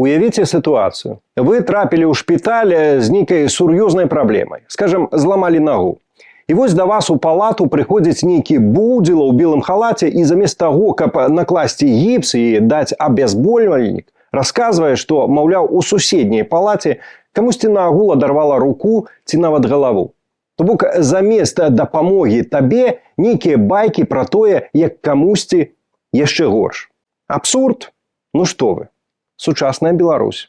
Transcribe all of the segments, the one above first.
Уявіце сітуацыю. Вы трапілі ў шпіталь з нейкай сур'ёзнай праблемай. Скажам, зламалі нагу. І вось да вас у палату прыходзіць нейкі будзіла ў белым халаце і замест таго, каб накласці гіпс і даць абязбольвальнік, расказвае, што, маўляў, у суседняй палаце камусьці наагул адарвала руку ці нават галаву. То бок замест дапамогі табе нейкія байкі пра тое, як камусьці яшчэ горш. Абсурд? Ну што вы? Сучасная Беларусь.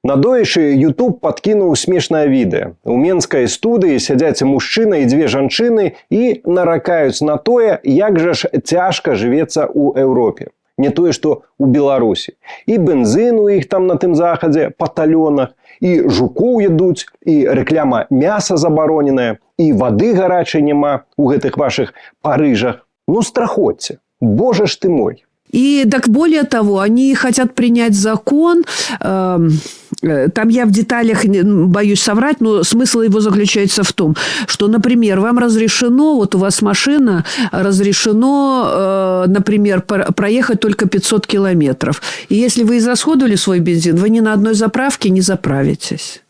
Надоечы YouTube падкінуў смешнае відэа. У менскай студыі сядзяць мужчына і дзве жанчыны і наракаюць на тое, як жа ж цяжка жывецца ў Еўропе. Не тое, што ў Беларусі. І бензын у іх там на тым захадзе па талёнах, і жукоў ядуць, і рэкляма мяса забароненая, і вады гарачай няма ў гэтых вашых Парыжах. Ну страхоцце, Божа ж ты мой. И так более того, они хотят принять закон, там я в деталях боюсь соврать, но смысл его заключается в том, что, например, вам разрешено, вот у вас машина, разрешено, например, проехать только 500 километров. И если вы израсходовали свой бензин, вы ни на одной заправке не заправитесь.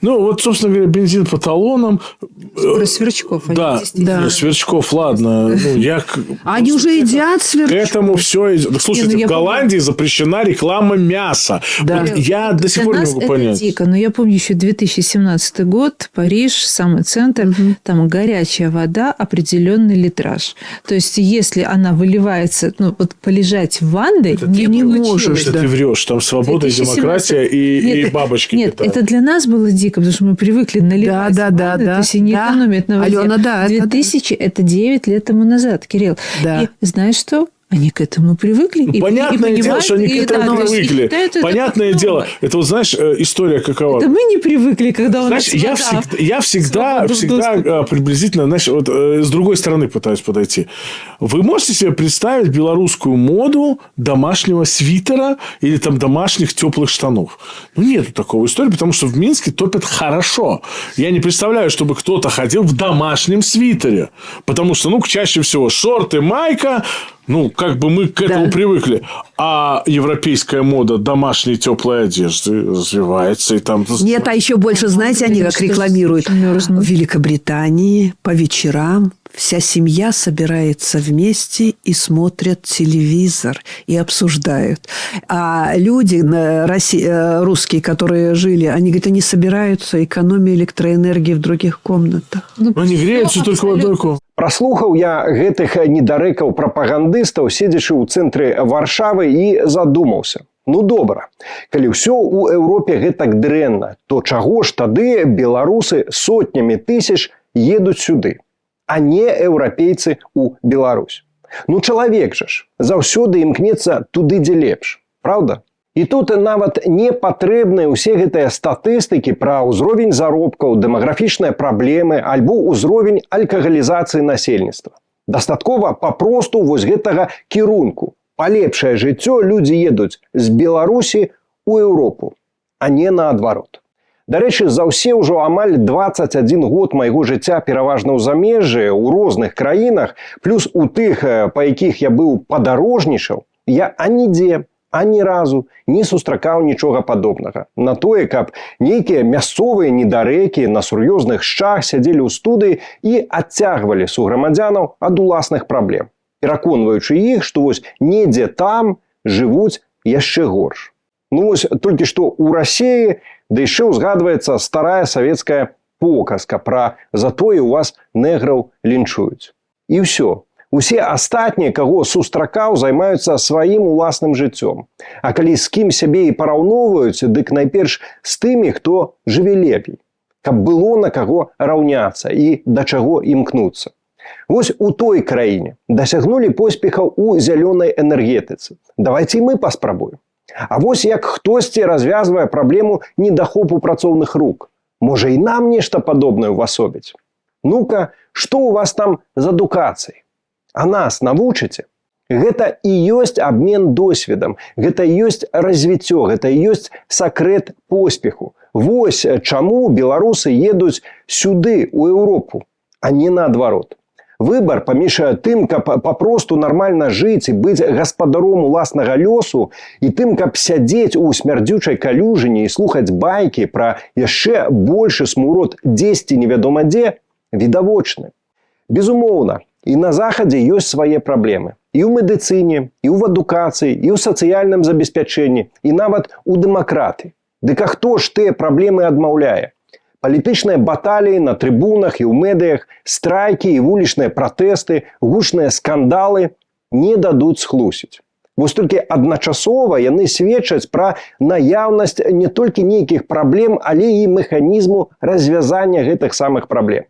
Ну, вот, собственно говоря, бензин по талонам. Про сверчков. Они Да, действительно- Да. Сверчков, ладно. Ну, я Они уже едят к сверчков. этому все идет. Слушайте, Не, ну я в Голландии запрещена реклама мяса. Да. Вот я до сих Для пор не нас могу это понять. дико. Но я помню еще 2017 год, Париж, самый центр, там горячая вода, определенный литраж. То есть, если она выливается, ну, вот полежать в ванной Это не ты не получилось. можешь, Это да. ты врешь. Там свобода и 2017. демократия и, Нет, и бабочки Нет, летают. это для нас было дико, потому что мы привыкли наливать Да, в да, ванну, да, то есть и не да. экономят на воде. Алена, да, это да. 2000 – это 9 лет тому назад, Кирилл. Да. И знаешь что? Они к этому привыкли. Ну, и понятное и дело, понимают, что они к и, этому да, то есть и привыкли. считают это Понятное как дело. нормой. Это вот, знаешь, история какова? Это мы не привыкли, когда у Знаешь, нас я вода. всегда, я всегда, Свобода в всегда доступе. приблизительно, знаешь, вот с другой стороны пытаюсь подойти. Вы можете себе представить белорусскую моду домашнего свитера или там домашних теплых штанов? Ну, нету такого истории, потому что в Минске топят хорошо. Я не представляю, чтобы кто-то ходил в домашнем свитере. Потому что, ну, чаще всего шорты, майка, ну, как бы мы к этому Да. привыкли. А европейская мода домашней теплой одежды развивается. И там... Нет, а еще больше, знаете, они как Что ж рекламируют. мерзнут. В Великобритании по вечерам вся семья собирается вместе и смотрят телевизор и обсуждают. А люди, русские, которые жили, они говорят, они собираются, экономия электроэнергии в других комнатах. Ну, Они всё греются только в одной абсолютно. комнате. Праслухаў я гэтых недарэкаў прапагандыстаў, седзячы ў цэнтры Варшавы, і задумаўся. Ну добра, калі ўсё ў Еўропе гэтак дрэнна, то чаго ж тады беларусы сотнямі тысяч едуць сюды, а не еўрапейцы ў Беларусь? Ну чалавек жа ж заўсёды імкнецца туды, дзе лепш, праўда? І тут нават не патрэбныя ўсе гэтыя статыстыкі пра ўзровень заробкаў, дэмаграфічныя праблемы альбо ўзровень алкагалізацыі насельніцтва. Дастаткова папросту вось гэтага кірунку. Па лепшае жыццё людзі едуць з Беларусі ў Еўропу, а не наадварот. Дарэчы, за ўсе ўжо амаль 21 год майго жыцця пераважна ў замежжы, у розных краінах, плюс у тых, па якіх я быў падарожнічаў, я анідзе, ані разу не сустракаў нічога падобнага. На тое, каб нейкія мясцовыя недарэкі на сур'ёзных шчах сядзелі ў студыі і адцягвалі суграмадзянаў ад уласных праблем, пераконваючы іх, што вось недзе там жывуць яшчэ горш. Ну вось толькі што ў Расеі, да яшчэ ўзгадваецца старая савецкая показка пра «затое у вас неграў лінчуюць». І ўсё. Усе астатнія, каго сустракаў, займаюцца сваім уласным жыццём. А калі з кім сябе і параўноўваюць, дык найперш з тымі, хто жыве лепей, каб было на каго раўняцца і да чаго імкнуцца. Вось у той краіне дасягнулі поспехаў у зялёнай энергетыцы. Давайте і мы паспрабуем. А вось як хтосьці развязвае праблему недахопу працоўных рук. Можа, і нам нешта падобнае ўвасобіць. Ну-ка, што ў вас там з адукацыяй? А нас навучыце? Гэта і ёсць абмен досведам, гэта і ёсць развіццё, гэта і ёсць сакрэт поспеху. Вось чаму беларусы едуць сюды, у Еўропу, а не наадварот. Выбар паміж тым, каб папросту нармальна жыць і быць гаспадаром уласнага лёсу, і тым, каб сядзець у смярдзючай калюжыне і слухаць байкі пра яшчэ большы смурод дзесьці невядома дзе, відавочны. Безумоўна, і на Захадзе ёсць свае праблемы. І ў медыцыне, і ў адукацыі, і ў сацыяльным забеспячэнні, і нават у дэмакратыі. Дык а хто ж тыя праблемы адмаўляе? Палітычныя баталіі на трыбунах і ў медыях, страйкі і вулічныя пратэсты, гучныя скандалы не дадуць схлусіць. Вось толькі адначасова яны сведчаць пра наяўнасць не толькі нейкіх праблем, але і механізму развязання гэтых самых праблем.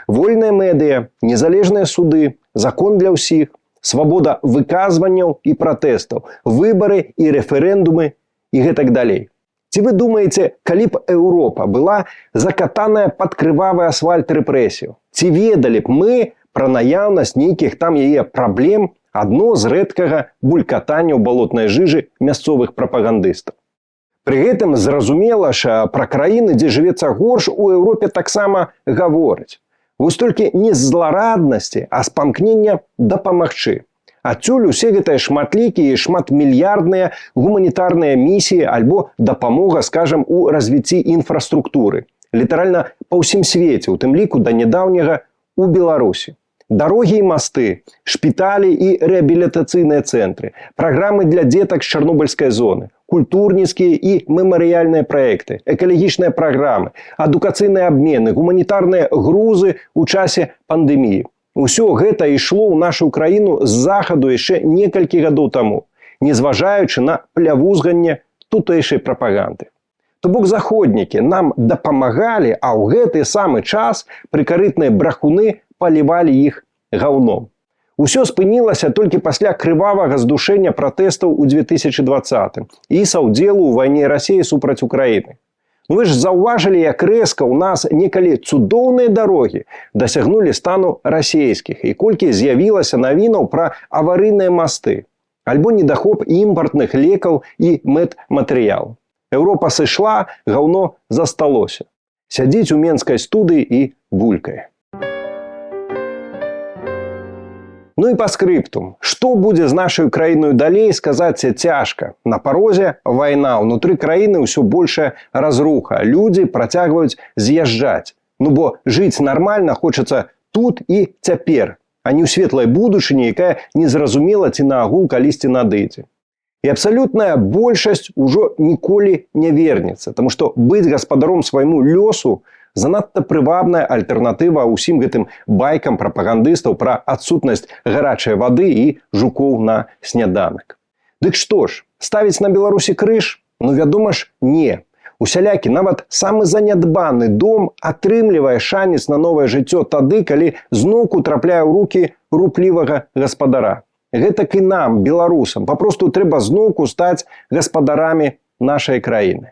Вольныя медыа, незалежныя суды, закон для ўсіх, свабода выказванняў і пратэстаў, выбары і рэферэндумы і гэтак далей. Ці вы думаеце, калі б Еўропа была закатаная пад крывавы асфальт рэпрэсію, ці ведалі б мы пра наяўнасць нейкіх там яе праблем, адно з рэдкага булькатання ў балотнай жыжы мясцовых прапагандыстаў? Пры гэтым, зразумела ж, пра краіны, дзе жывецца горш, у Еўропе таксама гавораць. Вось толькі не з злараднасці, а з памкнення дапамагчы. Адсюль усе гэтыя шматлікія і шматмільярдныя гуманітарныя місіі альбо дапамога, скажам, у развіцці інфраструктуры. Літаральна па ўсім свеце, у тым ліку да нядаўняга у Беларусі. Дарогі і масты, шпіталі і рэабілітацыйныя цэнтры, праграмы для дзетак з Чарнобыльскай зоны, культурніцкія і мемарыяльныя праекты, экалагічныя праграмы, адукацыйныя абмены, гуманітарныя грузы ў часе пандэміі. Усё гэта ішло ў нашу краіну з Захаду яшчэ некалькі гадоў таму, незважаючы на плявузганне тутэйшай прапаганды. То бок заходнікі нам дапамагалі, а ў гэты самы час прыкарытныя брахуны палівалі іх гаўном. Усё спынілася толькі пасля крывавага здушэння пратэстаў у 2020 і саўдзелу ў вайне Расіі супраць Украіны. Ну, вы ж заўважылі, як рэзка ў нас некалі цудоўныя дарогі дасягнулі стану расійскіх і колькі з'явілася навінаў пра аварыйныя масты альбо недахоп імпартных лекаў і мэдматэрыял. Еўропа сышла, гаўно засталося. Сядзіць у менскай студыі і булькае. Ну і пастскрыптум. Што будзе з нашай краінай далей, сказаць цяжка. На парозе вайна, унутры краіны ўсё большая разруха. Людзі працягваюць з'язджаць. Ну бо жыць нармальна хочацца тут і цяпер, а не ў светлай будучыні, якая незразумела ці наагул калісьці надыдзе. І абсалютная большасць ужо ніколі не вернецца, таму што быць гаспадаром свайму лёсу занадта прывабная альтэрнатыва ўсім гэтым байкам прапагандыстаў пра адсутнасць гарачай вады і жукоў на сняданак. Дык што ж, ставіць на Беларусі крыж? Ну, вядома ж, не. Усялякі, нават самы занядбаны дом атрымлівае шанец на новае жыццё тады, калі зноўку трапляе ў рукі руплівага гаспадара. Гэтак і нам, беларусам, папросту трэба зноўку стаць гаспадарамі нашай краіны.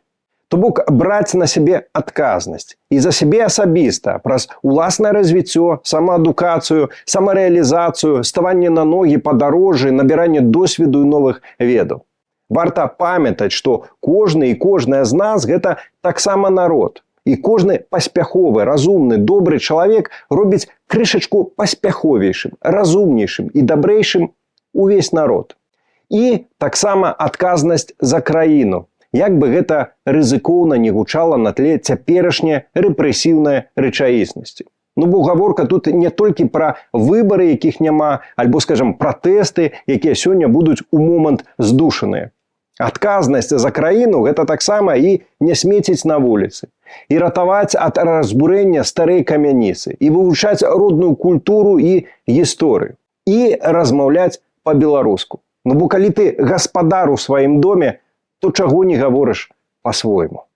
То бок браць на сябе адказнасць і за сябе асабіста праз уласнае развіццё, самаадукацыю, самарэалізацыю, ставанне на ногі, падарожжы, набіранне досведу і новых ведаў. Варта памятаць, што кожны і кожная з нас гэта таксама народ. І кожны паспяховы, разумны, добры чалавек робіць крышачку паспяховейшым, разумнейшым і дабрэйшым увесь народ. І таксама адказнасць за краіну, як бы гэта рызыкоўна не гучала на тле цяперашняй рэпрэсіўнай рэчаіснасці. Ну бо гаворка тут не толькі пра выбары, якіх няма, альбо, скажем, пратэсты, якія сёння будуць у момант здушаныя. Адказнасць за краіну гэта таксама і не смеціць на вуліцы, і ратаваць ад разбурэння старэй камяніцы, і вывучаць родную культуру і гісторыю, і размаўляць па-беларуску. Ну бо калі ты гаспадар у сваім доме, то чаго не гаворыш па-свойму?